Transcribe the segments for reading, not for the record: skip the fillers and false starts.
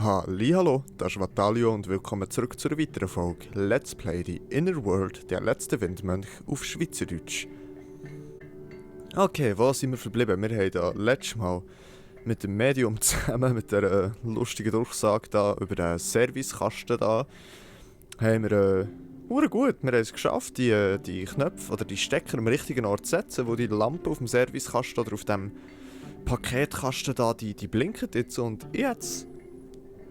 Hallihallo, das ist Vatalio und willkommen zurück zu einer weiteren Folge Let's Play die Inner World, der letzte Windmönch auf Schweizerdeutsch. Okay, wo sind wir verblieben? Wir haben da letztes Mal mit dem Medium zusammen, mit der lustigen Durchsage da über den Servicekasten da, haben wir gut, wir haben es geschafft, die Knöpfe oder die Stecker am richtigen Ort zu setzen, wo die Lampe auf dem Servicekasten oder auf dem Paketkasten da, die blinken jetzt und jetzt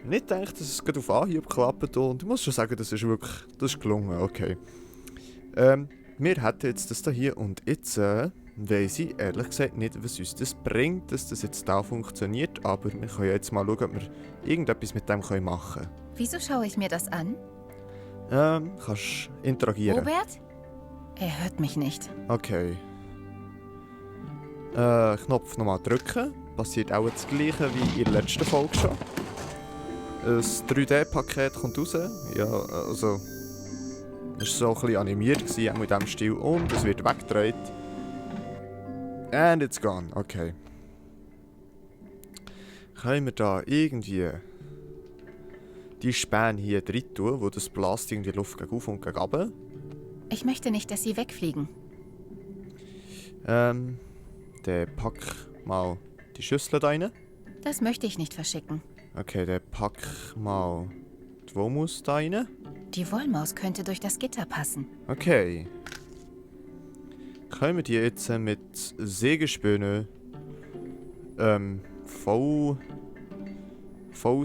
nicht gedacht, dass es gerade auf Anhieb klappt und ich muss schon sagen, das ist gelungen, okay. Wir hätten jetzt das hier und jetzt weiss ich ehrlich gesagt nicht, was uns das bringt, dass das jetzt da funktioniert, aber wir können jetzt mal schauen, ob wir irgendetwas mit dem machen können. Wieso schaue ich mir das an? Kannst interagieren. Robert? Er hört mich nicht. Okay. Knopf nochmal drücken, passiert auch das gleiche wie in der letzten Folge schon. Ein 3D-Paket kommt raus. Ja, also. Es war so ein bisschen animiert, auch in diesem Stil. Und es wird weggedreht. And it's gone. Okay. Können wir da irgendwie die Späne hier drin tun, wo das Blast irgendwie Luft gegen auf und gegen runter? Ich möchte nicht, dass sie wegfliegen. Dann pack mal die Schüssel da rein. Das möchte ich nicht verschicken. Okay, dann pack mal die Wollmaus da rein. Die Wollmaus könnte durch das Gitter passen. Okay. Können wir die jetzt mit Sägespäne voll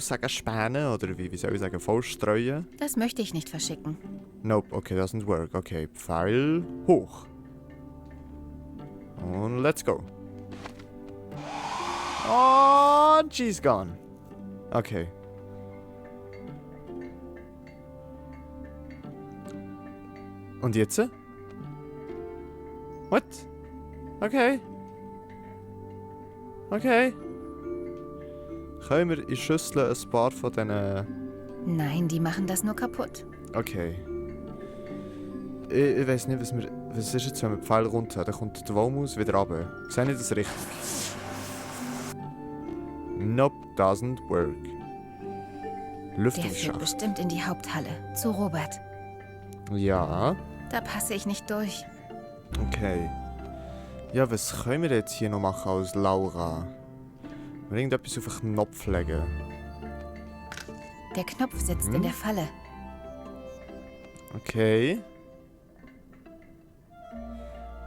sagen Späne oder wie soll ich sagen, voll streuen? Das möchte ich nicht verschicken. Nope, okay, doesn't work. Okay, Pfeil hoch. Und let's go. Und she's gone. Okay. Und jetzt? What? Okay. Okay. Können wir in die Schüssel ein paar von diesen... Nein, die machen das nur kaputt. Okay. Ich weiß nicht, was ist jetzt, wenn wir den Pfeil runter? Dann kommt die Wollmaus wieder runter. Sehe ich das richtig? Nope, doesn't work. Der Lüftungsschacht. führt bestimmt in die Haupthalle. Zu Robert. Ja, Da passe ich nicht durch. okay. Ja, was können wir jetzt hier noch machen als Laura? Wir irgendetwas auf den Knopf legen. Der Knopf sitzt in der Falle. Okay.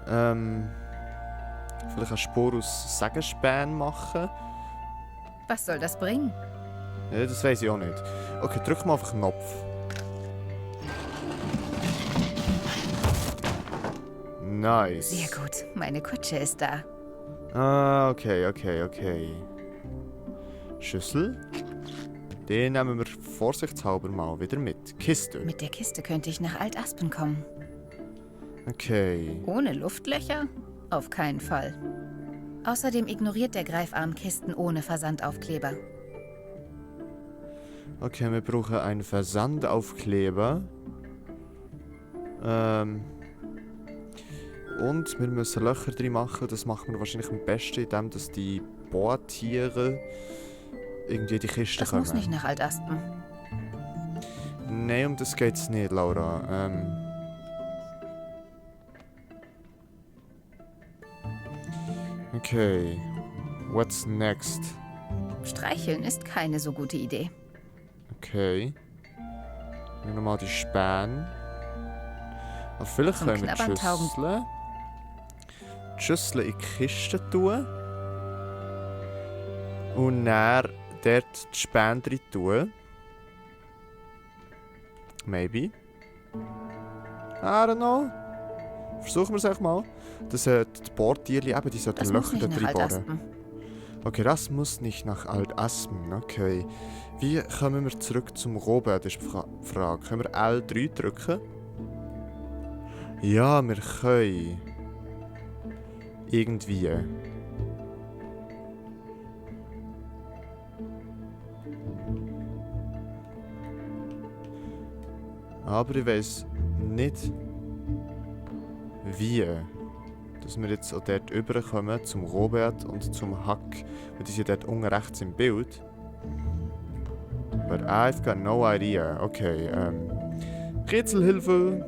Vielleicht eine Spur aus Sägespänen machen. Was soll das bringen? Ja, das weiß ich auch nicht. Okay, drück mal auf den Knopf. Nice. Sehr gut. Meine Kutsche ist da. Ah, okay. Schüssel. Den nehmen wir vorsichtshalber mal wieder mit. Kiste. Mit der Kiste könnte ich nach Altaspen kommen. Okay. Ohne Luftlöcher? Auf keinen Fall. Außerdem ignoriert der Greifarm Kisten ohne Versandaufkleber. Okay, wir brauchen einen Versandaufkleber. Und wir müssen Löcher drin machen. Das machen wir wahrscheinlich am besten, indem dass die Bohrtiere irgendwie die Kiste Das kommen. muss nicht nach Altaspen. Nein, um das geht's nicht, Laura. Okay. What's next? Streicheln ist keine so gute Idee. Okay. Nehmen wir mal die Späne. Aber vielleicht Zum können wir Knabbern taugen. Die Schüssel in die Kiste tun. Und dann dort die Späne drin tun. Maybe. I don't know. Versuchen wir es einfach mal. Dass die Bohrtierchen eben, die sollten Das muss Löcher nicht da nach drin bohren. Altaspen. Okay, das muss nicht nach Altaspen. Okay. Wie kommen wir zurück zum Robert? Das ist die Frage. Können wir L3 drücken? Ja, wir können. Irgendwie. Aber ich weiß nicht, wie. Dass wir jetzt auch dort rüberkommen zum Robert und zum Hack. Weil die sind dort unten rechts im Bild. But I've got no idea. Okay, Rätselhilfe.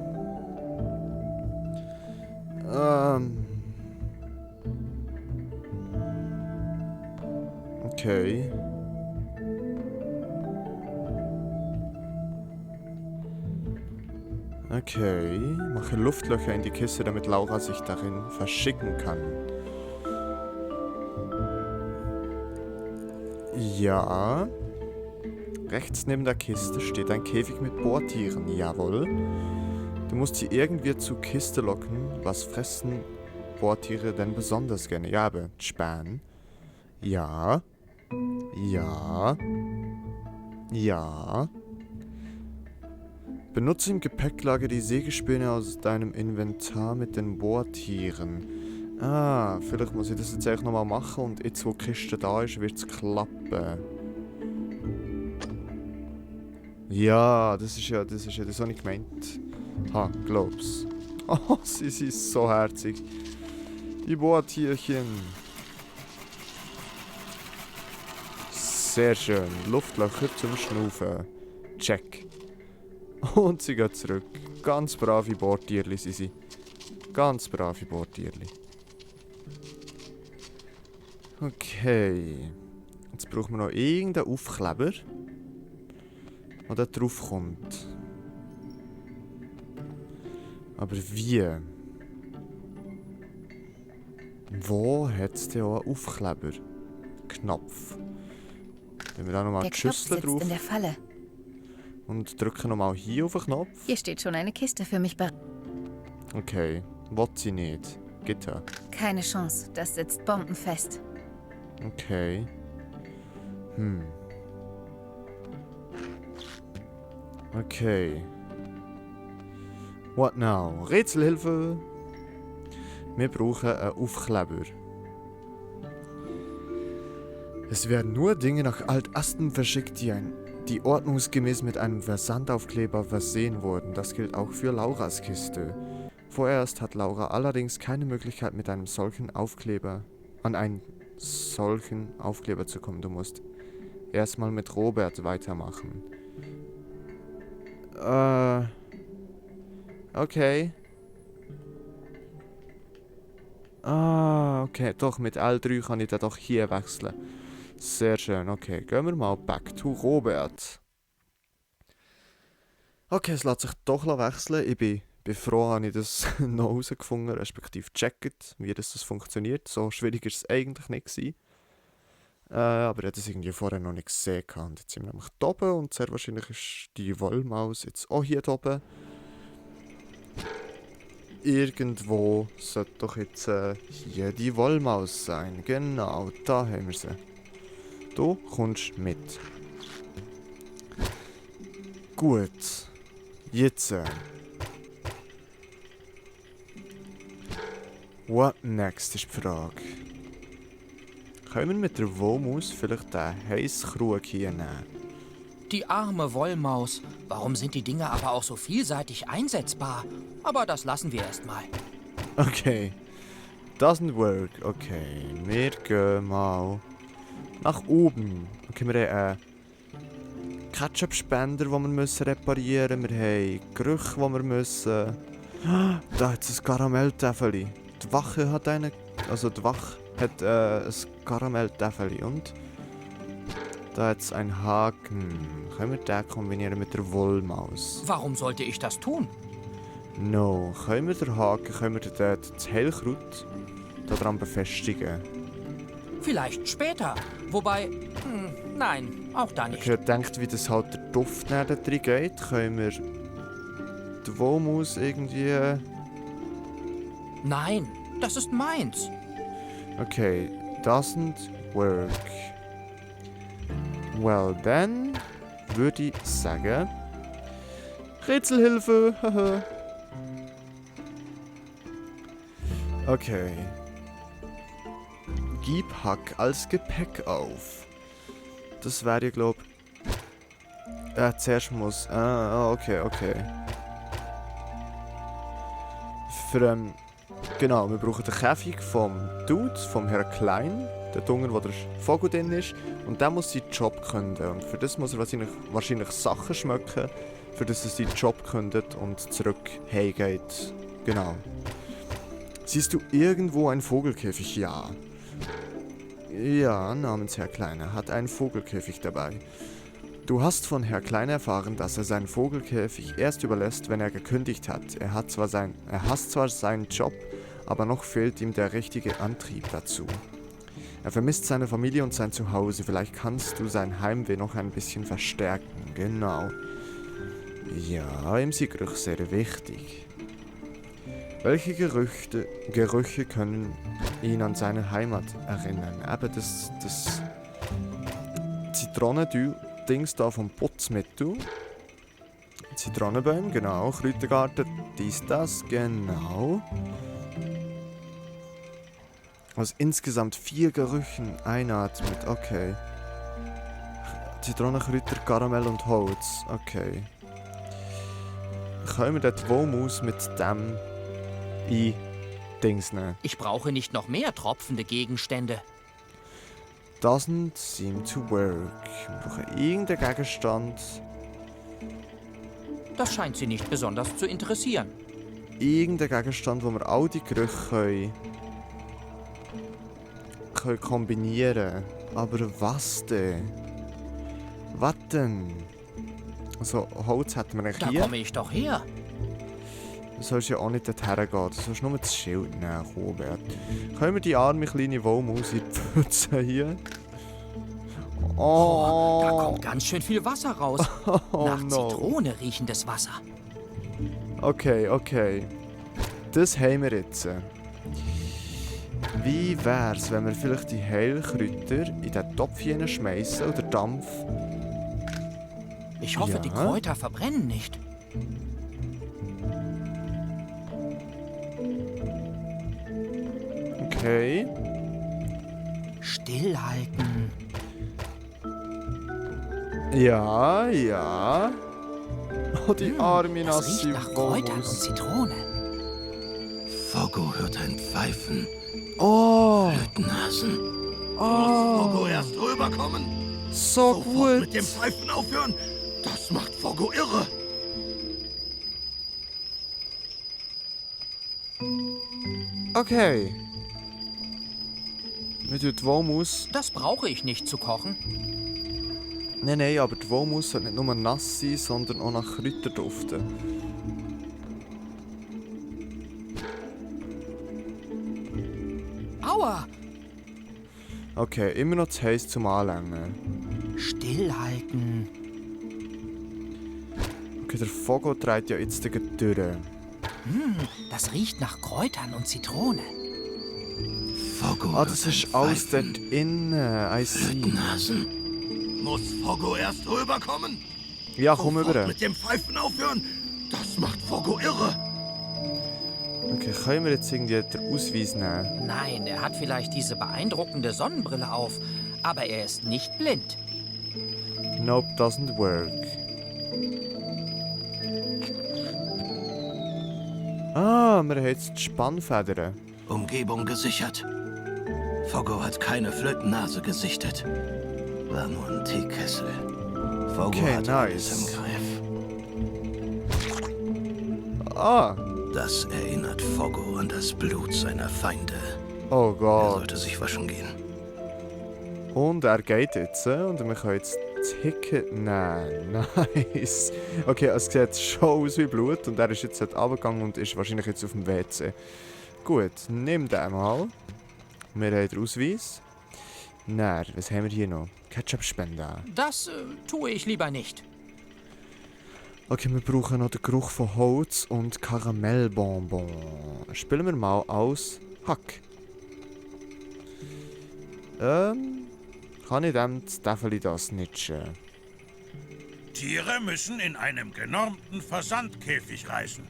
Okay. Okay, mache Luftlöcher in die Kiste, damit Laura sich darin verschicken kann. Ja. Rechts neben der Kiste steht ein Käfig mit Bohrtieren. Jawohl. Du musst sie irgendwie zur Kiste locken. Was fressen Bohrtiere denn besonders gerne? Ja, aber Span. Ja. Ja. Ja. Benutze im Gepäcklager die Sägespäne aus deinem Inventar mit den Bohrtieren. Ah, vielleicht muss ich das jetzt echt nochmal machen und jetzt, wo die Kiste da ist, wird es klappen. Ja, das habe ich gemeint. Ha, glaub's. Oh, sie ist so herzig. Die Bohrtierchen. Sehr schön. Luftlöcher zum Schnaufen. Check. Und sie geht zurück. Ganz brave Bohrtierli sind sie. Ganz brave Bohrtierli. Okay. Jetzt brauchen wir noch irgendeinen Aufkleber, der da drauf kommt. Aber wie? Wo hat es denn auch einen Aufkleber? Knopf. Nehmen wir da nochmal die Schüssel sitzt drauf in der Falle. und drücken nochmal hier auf den Knopf. Hier steht schon eine Kiste für mich bereit. Okay, will sie nicht. Gitter. Keine Chance, das sitzt bombenfest. Okay. Okay. What now? Rätselhilfe. Wir brauchen einen Aufkleber. Es werden nur Dinge nach Altasten verschickt, die ordnungsgemäß mit einem Versandaufkleber versehen wurden. Das gilt auch für Lauras Kiste. Vorerst hat Laura allerdings keine Möglichkeit, mit einem solchen Aufkleber an einen solchen Aufkleber zu kommen. Du musst erstmal mit Robert weitermachen. Okay. Ah, okay. Doch, mit L3 kann ich dann doch hier wechseln. Sehr schön, okay. Gehen wir mal back to Robert. Okay, es lässt sich doch wechseln. Ich bin froh, habe ich das noch herausgefunden, respektive gecheckt, wie das funktioniert. So schwierig war es eigentlich nicht gewesen. Aber ich hatte das irgendwie vorher noch nicht gesehen. Und jetzt sind wir nämlich hier oben und sehr wahrscheinlich ist die Wollmaus jetzt auch hier oben. Irgendwo sollte doch jetzt hier die Wollmaus sein. Genau, da haben wir sie. Du kommst mit. Gut. Jetzt. What next ist die Frage. Können wir mit der Wollmaus vielleicht den Heisskrug hier nehmen? Die arme Wollmaus. Warum sind die Dinger aber auch so vielseitig einsetzbar? Aber das lassen wir erstmal. Okay. Doesn't work. Okay. Wir gehen mal nach oben. Okay, wir haben einen Ketchup-Spender, den wir müssen reparieren müssen. Wir haben Gerüche, die wir müssen. Da hat es ein Karamelltäfeli. Die Wache hat eine. Also die Wache hat ein Karamelltäfeli. Und da hat es einen Haken. Können wir den kombinieren mit der Wollmaus? Warum sollte ich das tun? No. Können wir den Haken, können wir das Heilkraut daran befestigen? Vielleicht später. Wobei, nein, auch da nicht. Ich habe gedacht, wie das halt der Duft näher da drin geht, können wir die Wollmaus irgendwie... Nein, das ist meins. Okay, doesn't work. Well then, würde ich sagen... Rätselhilfe, haha. Okay. Gib Hack als Gepäck auf. Das wäre ja, glaub... zuerst muss... okay. Genau, wir brauchen den Käfig vom Dude, vom Herrn Klein. dort unten, wo der Vogel drin ist. Und der muss seinen Job künden. Und für das muss er wahrscheinlich Sachen schmecken, für das er seinen Job kündet und zurück heimgeht. Genau. Siehst du irgendwo einen Vogelkäfig? Ja. Ja, namens Herr Kleiner hat einen Vogelkäfig dabei. Du hast von Herr Kleiner erfahren, dass er seinen Vogelkäfig erst überlässt, wenn er gekündigt hat. Er hasst zwar seinen Job, aber noch fehlt ihm der richtige Antrieb dazu. Er vermisst seine Familie und sein Zuhause. Vielleicht kannst du sein Heimweh noch ein bisschen verstärken. Genau. Ja, ihm sind Gerüche sehr wichtig. Welche Gerüche können ihn an seine Heimat erinnern? Eben das Zitronendings da vom Putzmittel. Zitronenbäume, genau. Kräutergarten, das, genau. Aus insgesamt 4 Gerüchen einatmet, okay. Zitrone, Kräuter, Karamell und Holz, okay. Können wir den Womus mit dem Dings nehmen? Ich brauche nicht noch mehr tropfende Gegenstände. Doesn't seem to work. Wir brauchen irgendeinen Gegenstand. Das scheint sie nicht besonders zu interessieren. Irgendeinen Gegenstand, wo wir all die Gerüche können kombinieren. Aber was denn? Was denn? Also Holz hätten wir eigentlich Da hier. komme ich doch her. Du sollst ja auch nicht dorthin gehen. Du sollst nur das Schild nehmen, Robert. Können wir die arme kleine Wollmaus in die Pfütze hier? Oh, da Oh, kommt ganz schön viel Wasser raus. Nach Zitrone riechendes Wasser. Okay. Das haben wir jetzt. Wie wär's, wenn wir vielleicht die Heilkräuter in den Topf schmeißen oder Dampf? Ich hoffe, Ja? die Kräuter verbrennen nicht. Okay. Stillhalten. Ja. Oh, die arme Das riecht nasse nach Kräutern und Wollmaus. Zitrone. Fogo hört ein Pfeifen. Oh, Nasen. oh, Fogo erst rüberkommen. so Sofort gut. mit dem Pfeifen aufhören. Das macht Fogo irre. Okay. Wir tun die Wollmaus. Das brauche ich nicht zu kochen. Nein, aber die Wollmaus soll nicht nur nass sein, sondern auch nach Kräutern duften. Aua! Okay, immer noch zu heiß zum Anlängen. Stillhalten. Okay, der Fogo dreht ja jetzt gleich durch. Das riecht nach Kräutern und Zitrone. Fogo Ah, das ist alles dort innen. I see. Nasen. Muss Fogo erst rüberkommen? Ja, komm Sofort rüber. mit dem Pfeifen aufhören. Das macht Fogo irre. Okay, können wir jetzt irgendwie den Ausweis nehmen? Nein, er hat vielleicht diese beeindruckende Sonnenbrille auf, aber er ist nicht blind. Nope, doesn't work. Ah, wir haben jetzt die Spannfedern. Umgebung gesichert. Fogo hat keine Flötennase gesichtet. War nur ein Teekessel. Fogo Okay, hat alles nice. im Griff. Ah, Das erinnert Fogo an das Blut seiner Feinde. oh Er Gott. sollte sich waschen gehen. Und er geht jetzt und wir können jetzt das Ticket nehmen. Nice. Okay, es sieht schon aus wie Blut und er ist jetzt runtergegangen und ist wahrscheinlich jetzt auf dem WC. Gut, nimm den mal. Wir haben den Ausweis. Nein, was haben wir hier noch? Ketchup-Spender. Das tue ich lieber nicht. Okay, wir brauchen noch den Geruch von Holz und Karamellbonbon. Spielen wir mal aus Hack. Kann ich dem Staffeli das snitchen? Tiere müssen in einem genormten Versandkäfig reisen.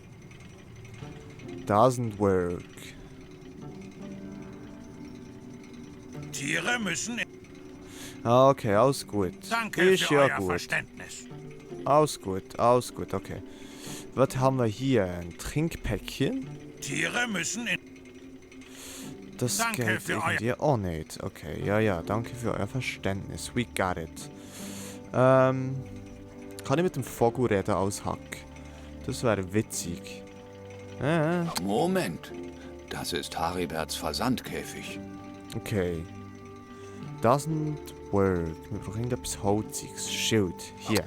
Doesn't work. Tiere müssen in... Ah, okay, alles gut. Danke Ist für ja euer gut. Verständnis. Alles gut, okay. Was haben wir hier? Ein Trinkpäckchen? Tiere müssen in... Das Danke geht für euer... irgendwie auch nicht. Okay, ja, danke für euer Verständnis. We got it. Kann ich mit dem Vogel reden als Hack? Das wäre witzig. Moment. Das ist Hariberts Versandkäfig. Okay. Doesn't work. Wir brauchen irgendetwas Holziges. Schild. Hier.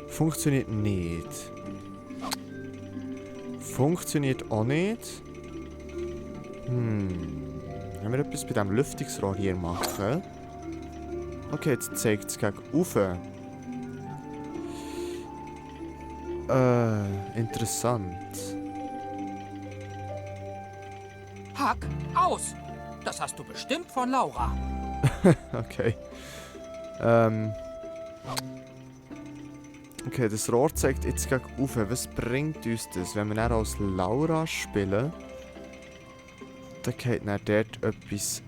Funktioniert nicht. Funktioniert auch nicht. Wenn wir etwas bei diesem Lüftungsrohr hier machen. Okay, jetzt zeigt es gegen rauf. Interessant. Hack, aus! Das hast du bestimmt von Laura. Okay. Okay, das Rohr zeigt jetzt gegen rauf. Was bringt uns das, wenn wir dann als Laura spielen? Da geht dann dort etwas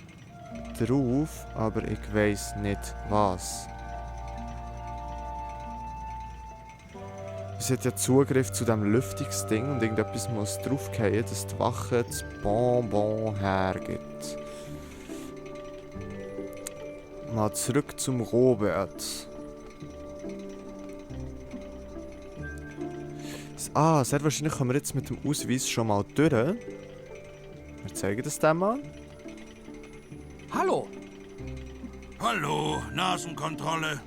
drauf, aber ich weiss nicht was. Es hat ja Zugriff zu diesem Lüftungsding und irgendetwas muss draufgehen, dass die Wache das Bonbon hergibt. Mal zurück zum Robert. Sehr wahrscheinlich kommen wir jetzt mit dem Ausweis schon mal durch. Wir zeigen das dann mal. Hallo, Hallo, Nasenkontrolle.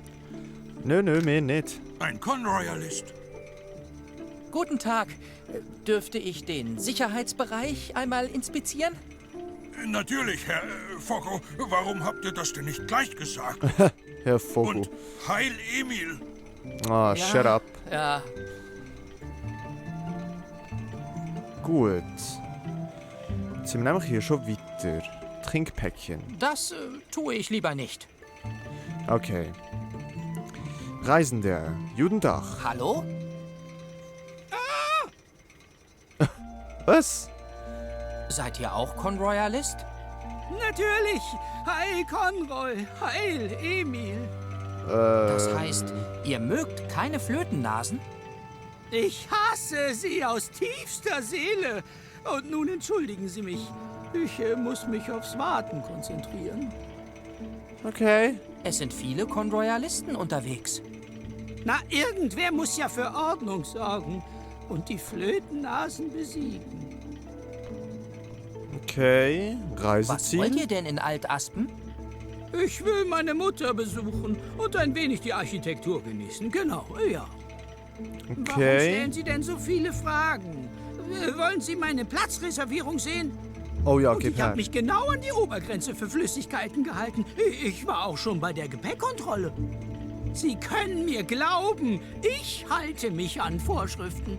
Nö, mir nicht. Ein Conroyalist. guten Tag. Dürfte ich den Sicherheitsbereich einmal inspizieren? Natürlich, Herr Foggo. Warum habt ihr das denn nicht gleich gesagt? Herr Vogel. Und Heil Emil. Shut up. Ja, Gut. Jetzt sind wir nämlich hier schon weiter. Trinkpäckchen. das tue ich lieber nicht. Okay. Reisender, Judendach. Hallo? Was? Seid ihr auch Conroyalist? Natürlich! Heil Conroy! Heil Emil! Das heißt, ihr mögt keine Flötennasen? Ich hasse Sie aus tiefster Seele! Und nun entschuldigen Sie mich. Ich muss mich aufs Warten konzentrieren. Okay. Es sind viele Conroyalisten unterwegs. Na, irgendwer muss ja für Ordnung sorgen und die Flötennasen besiegen. Okay. Was Reiseziel. wollt ihr denn in Altaspen? Ich will meine Mutter besuchen und ein wenig die Architektur genießen. Genau, ja. Warum Okay. stellen Sie denn so viele Fragen? Wollen Sie meine Platzreservierung sehen? Oh ja, Und gib ich habe her. mich genau an die Obergrenze für Flüssigkeiten gehalten. Ich war auch schon bei der Gepäckkontrolle. Sie können mir glauben, ich halte mich an Vorschriften.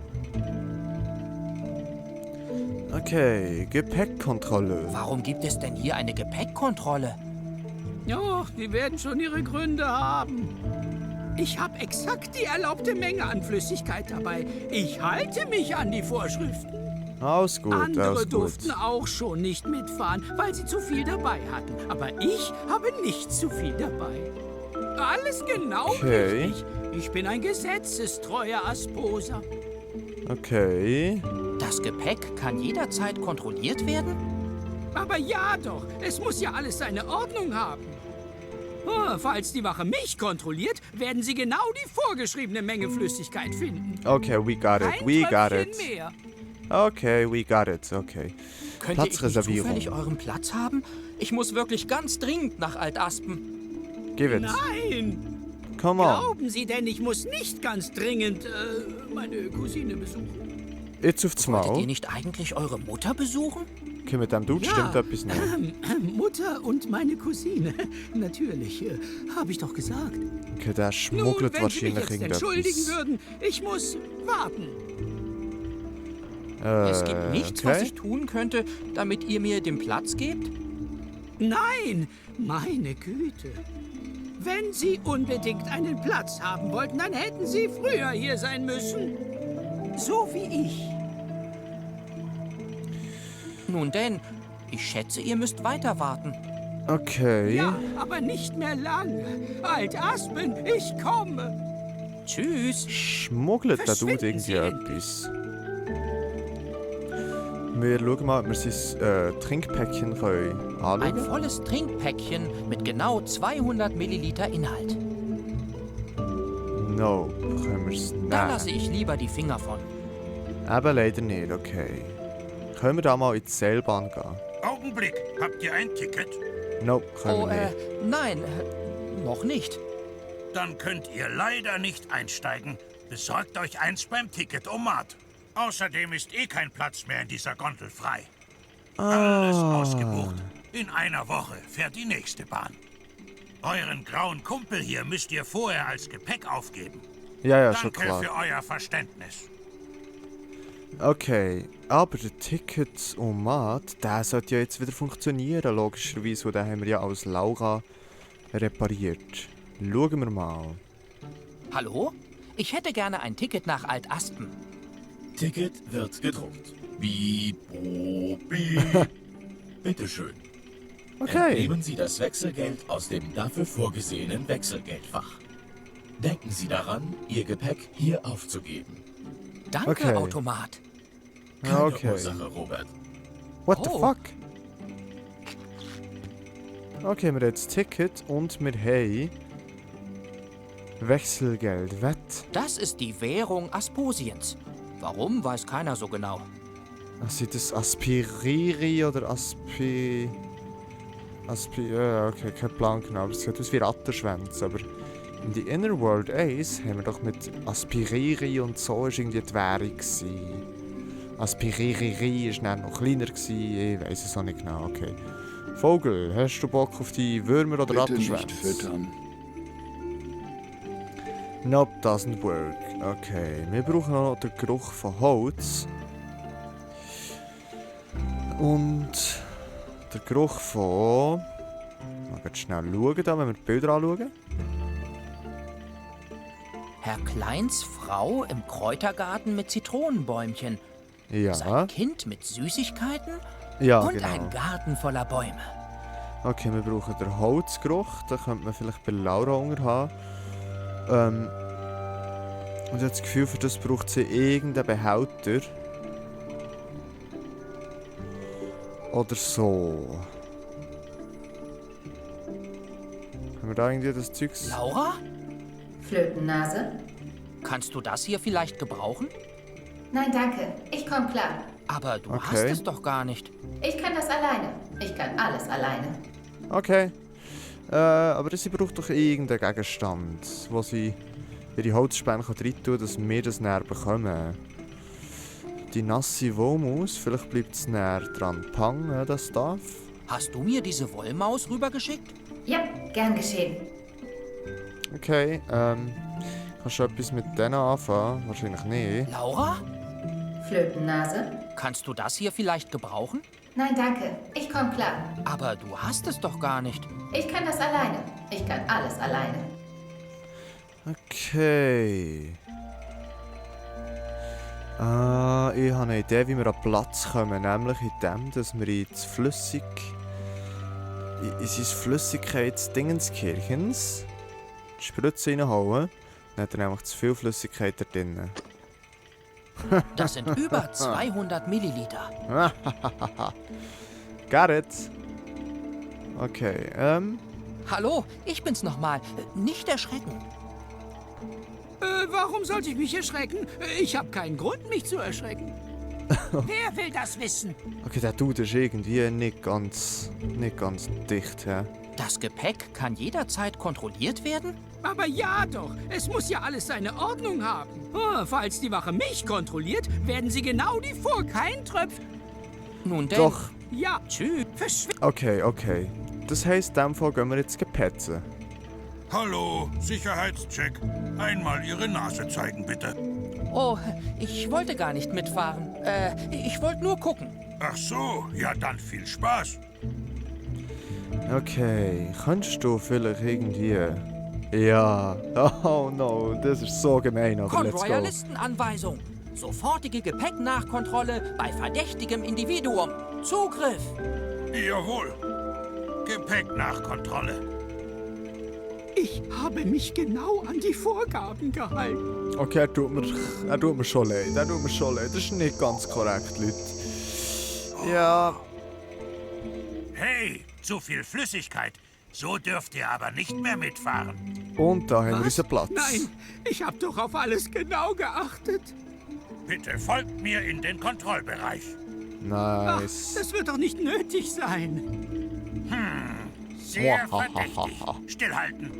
Okay, Gepäckkontrolle. Warum gibt es denn hier eine Gepäckkontrolle? Ja, die werden schon ihre Gründe haben. Ich habe exakt die erlaubte Menge an Flüssigkeit dabei. Ich halte mich an die Vorschriften. Alles gut, Andere alles gut. durften auch schon nicht mitfahren, weil sie zu viel dabei hatten. Aber ich habe nicht zu viel dabei. Alles genau Okay. richtig. Ich bin ein gesetzestreuer Asposer. Okay. Das Gepäck kann jederzeit kontrolliert werden? Aber ja doch, es muss ja alles seine Ordnung haben. Oh, falls die Wache mich kontrolliert, werden sie genau die vorgeschriebene Menge Flüssigkeit finden. Okay, we got it. Kein We got Tröpfchen it. mehr. Okay, we got it. Okay. Könnte ich nicht Platzreservierung. zufällig euren Platz haben? Ich muss wirklich ganz dringend nach Altaspen. Give it. Nein! Come on. Glauben Sie denn, ich muss nicht ganz dringend meine Cousine besuchen? Jetzt aufs Wolltet ihr Maul. nicht eigentlich eure Mutter besuchen? Okay, mit dem Dude stimmt etwas nicht. Mutter und meine Cousine. Natürlich, habe ich doch gesagt. Okay, der Nun, schmuggelt wenn Sie mich wahrscheinlich jetzt entschuldigen irgendetwas. würden, ich muss warten. Es gibt nichts, was okay. ich tun könnte, damit ihr mir den Platz gebt? Nein, meine Güte. Wenn Sie unbedingt einen Platz haben wollten, dann hätten Sie früher hier sein müssen. So wie ich. Nun denn, ich schätze, ihr müsst weiter warten. Okay. Ja, aber nicht mehr lange. Altaspen, ich komme. Tschüss. Schmuggelt der Dude Verschwinden irgendwie Sie endlich. etwas? wir schauen mal, ob wir sein Trinkpäckchen können anschauen Ein können. volles Trinkpäckchen mit genau 200 Milliliter Inhalt. Nope, können wir es Da lasse nehmen? ich lieber die Finger von. Eben leider nicht, okay. Können wir da mal in die Seilbahn gehen? Augenblick, habt ihr ein Ticket? Nope, können Oh, wir nicht. nein, noch nicht. Dann könnt ihr leider nicht einsteigen. Besorgt euch eins beim Ticketomat. Außerdem ist eh kein Platz mehr in dieser Gondel frei. Alles ausgebucht. In einer Woche fährt die nächste Bahn. Euren grauen Kumpel hier müsst ihr vorher als Gepäck aufgeben. Ja, schon Danke klar. für euer Verständnis. Okay, aber der Ticketomat, der sollte ja jetzt wieder funktionieren, logischerweise, und den haben wir ja als Laura repariert. Schauen wir mal. Hallo? Ich hätte gerne ein Ticket nach Altaspen. Ticket wird gedruckt. Piep, oh, piep. Bitteschön. Okay. Entnehmen Sie das Wechselgeld aus dem dafür vorgesehenen Wechselgeldfach. Denken Sie daran, Ihr Gepäck hier aufzugeben. Danke, Okay. Automat. Keine Okay. Ursache, Robert. What the Oh. fuck? Okay, wir haben jetzt das Ticket und wir haben Wechselgeld. Wett. Das ist die Währung Asposiens. Warum, weiß keiner so genau. Sind das Aspiriri oder ja, okay, kein Plan genau. Aber es sieht aus wie Rattenschwänze. Aber in die Inner World 1 haben wir doch mit Aspiriri und so ist irgendwie die Währung gewesen. Aspiriri ist dann noch kleiner gewesen. Ich weiß es auch nicht genau. Okay. Vogel, hast du Bock auf die Würmer oder Bitte nicht Rattenschwänze? füttern. Nope, doesn't work. Okay, wir brauchen auch noch den Geruch von Holz. Und der Geruch von... Mal ganz schnell schauen, da, wenn wir die Bilder anschauen. Herr Kleins Frau im Kräutergarten mit Zitronenbäumchen. Ja, Sein Kind mit Süßigkeiten ja und genau. ein Garten voller Bäume. Okay, wir brauchen den Holzgeruch. Da könnte man vielleicht bei Laura unter haben. Und ich habe das Gefühl, für das braucht sie irgendeinen Behälter. Oder so. Haben wir da irgendwie das Zeugs? Laura, Flötennase? kannst du das hier vielleicht gebrauchen? Nein, danke. Ich komme klar. Aber du Okay. hast es doch gar nicht. Ich kann das alleine. Ich kann alles alleine. Okay. Aber sie braucht doch irgendeinen Gegenstand, wo sie ihre Holzspäne rein tun kann, dass wir das näher bekommen. Die nasse Wollmaus, vielleicht bleibt es näher dran pangen, das darf. Hast du mir diese Wollmaus rübergeschickt? Ja, gern geschehen. Okay, kannst du etwas mit denen anfangen? Wahrscheinlich nicht. Laura, Flötennase? kannst du das hier vielleicht gebrauchen? Nein, danke. Ich komme klar. Aber du hast es doch gar nicht. Ich kann das alleine. Ich kann alles alleine. Okay. Ich habe eine Idee, wie wir an Platz kommen. Nämlich in dem, dass wir in sein Flüssigkeitsdingenskirchens die Spritze reinhauen. Dann hat er nämlich zu viel Flüssigkeit da drin. Das sind über 200 Milliliter. Got it. Okay, Hallo, ich bin's nochmal. Nicht erschrecken. Warum sollte ich mich erschrecken? Ich habe keinen Grund, mich zu erschrecken. Wer will das wissen? okay, der Dude ist irgendwie nicht ganz dicht, hä? Das Gepäck kann jederzeit kontrolliert werden? Aber ja doch, es muss ja alles seine Ordnung haben. Oh, falls die Wache mich kontrolliert, werden sie genau die kein Tröpfchen. Nun denn. Doch. Ja, Tschüss. Okay. Das heisst, in dem Fall gehen wir jetzt gepetzen. Hallo, Sicherheitscheck. Einmal Ihre Nase zeigen, bitte. Oh, ich wollte gar nicht mitfahren. Ich wollte nur gucken. Ach so, ja dann viel Spaß. Okay, kannst du vielleicht irgendwie... Ja, oh no, das ist so gemein, aber let's go. Conroyalistenanweisung. Sofortige Gepäcknachkontrolle bei verdächtigem Individuum. Zugriff. Jawohl. Gepäcknachkontrolle. ich habe mich genau an die Vorgaben gehalten. Okay, er tut mir schon leid, Das ist nicht ganz korrekt, Leute. Ja, Hey, zu viel Flüssigkeit. So dürft ihr aber nicht mehr mitfahren. und da haben wir Was? unseren Platz. Nein, ich habe doch auf alles genau geachtet. Bitte folgt mir in den Kontrollbereich. Ach, Nice. das wird doch nicht nötig sein. Sehr verdächtig. Stillhalten.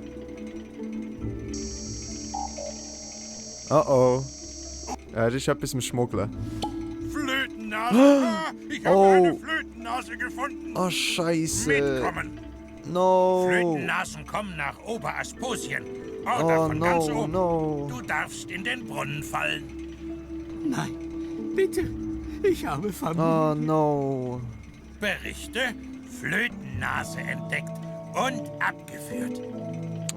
Oh. Das ist etwas mit Schmuggeln. Flötennase. Ah, ich habe Oh. eine Flötennase gefunden. Oh, Scheiße. Mitkommen. No. Flötennasen kommen nach Oberasposien. Oder Oh, von ganz no, oben. no. Du darfst in den Brunnen fallen. Nein, bitte. Ich habe Familie. Oh, no. Berichte, Flötennase entdeckt und abgeführt.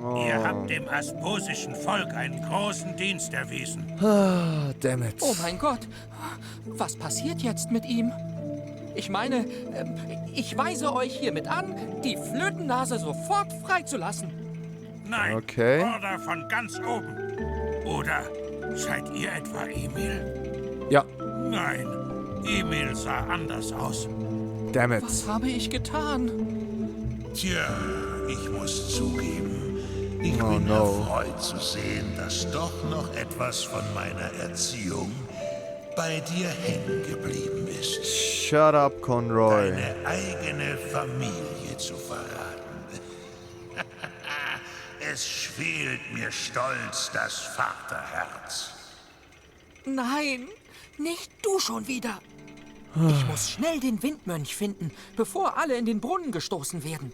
Oh. Ihr habt dem asposischen Volk einen großen Dienst erwiesen. Ah, damn it. Oh mein Gott, was passiert jetzt mit ihm? Ich meine, ich weise euch hiermit an, die Flötennase sofort freizulassen. Nein, Okay. Order von ganz oben. Oder seid ihr etwa Emil? Ja, Nein, Emil sah anders aus. damn it. Was habe ich getan? Tja, ich muss zugeben, ich Oh, bin no. erfreut zu sehen, dass doch noch etwas von meiner Erziehung bei dir hängen geblieben ist. Shut up, Conroy. Deine eigene Familie zu verraten. Es schwelt mir stolz das Vaterherz. Nein, nicht du schon wieder. Ich muss schnell den Windmönch finden, bevor alle in den Brunnen gestoßen werden.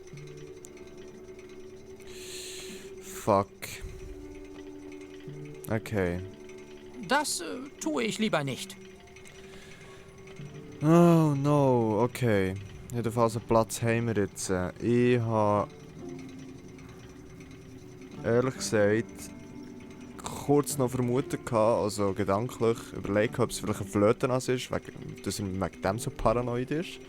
Fuck. Okay. Das tue ich lieber nicht. Oh no, okay. Jedenfalls einen Platz haben wir jetzt. Ich habe ehrlich gesagt kurz noch vermutet gehabt, also gedanklich überlegt, ob es vielleicht ein Flötennasse ist, dass er wegen dem so paranoid ist.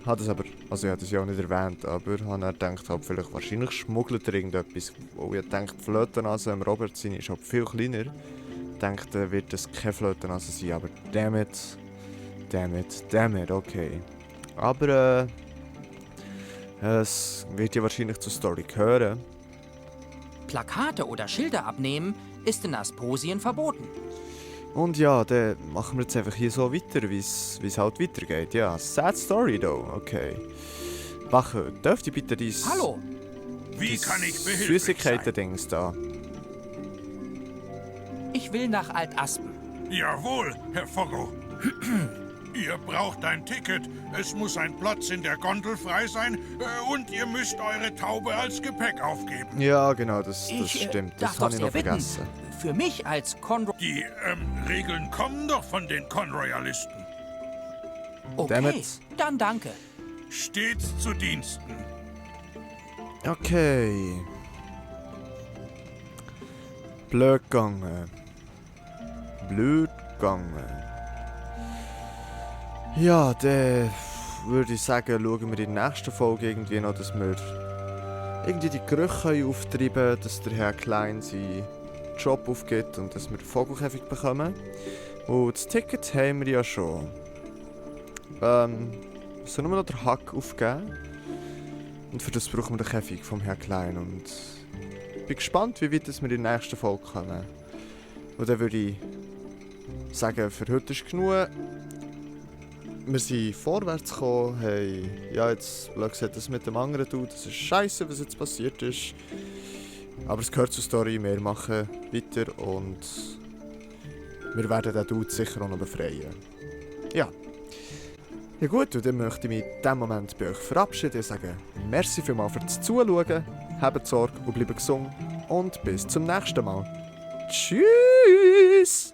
Hat es aber, also ich habe das ja auch nicht erwähnt, aber habe dann gedacht, vielleicht wahrscheinlich schmuggelt er irgendetwas. Weil ich dachte, die Flötennasse am Robert seine ist halt viel kleiner. Ich dachte, wird das keine Flötennasse sein, aber damn it, okay. Aber es wird ja wahrscheinlich zur Story gehören. Plakate oder Schilder abnehmen ist in Asposien verboten. Und ja, dann machen wir jetzt einfach hier so weiter, wie es halt weitergeht. Ja, sad story though, okay. Wache, dürft ihr bitte dies... Hallo, Wie kann ich behilflich sein? Süßigkeiten-Dings da. ich will nach Altaspen. Jawohl, Herr Foggo. Ihr braucht ein Ticket. Es muss ein Platz in der Gondel frei sein und ihr müsst eure Taube als Gepäck aufgeben. Ja, genau, das Ich stimmt. darf Das doch habe ich noch sehr bitten. vergessen. Für mich als Conroy... Die Regeln kommen doch von den Conroyalisten. Damn Okay, it. dann danke. Stets zu Diensten. Okay. Blöd gegangen. Ja, dann würde ich sagen, schauen wir in der nächsten Folge irgendwie noch, dass wir irgendwie die Gerüche auftreiben können, dass der Herr Klein seinen Job aufgibt und dass wir den Vogelkäfig bekommen. Und das Ticket haben wir ja schon. Es soll nur noch den Hack aufgeben. Und für das brauchen wir den Käfig vom Herrn Klein. Und ich bin gespannt, wie weit wir in der nächsten Folge kommen. Und dann würde ich sagen, für heute ist genug. Wir sind vorwärts gekommen, haben ja jetzt blöd gesagt, das mit dem anderen Dude, das ist scheiße, was jetzt passiert ist. Aber es gehört zur Story, wir machen weiter und wir werden den Dude sicher auch noch befreien. Ja. Ja gut, und dann möchte ich mich in diesem Moment bei euch verabschieden und sagen, merci vielmals fürs Zuschauen, habt Sorge und bleibt gesund und bis zum nächsten Mal. Tschüss!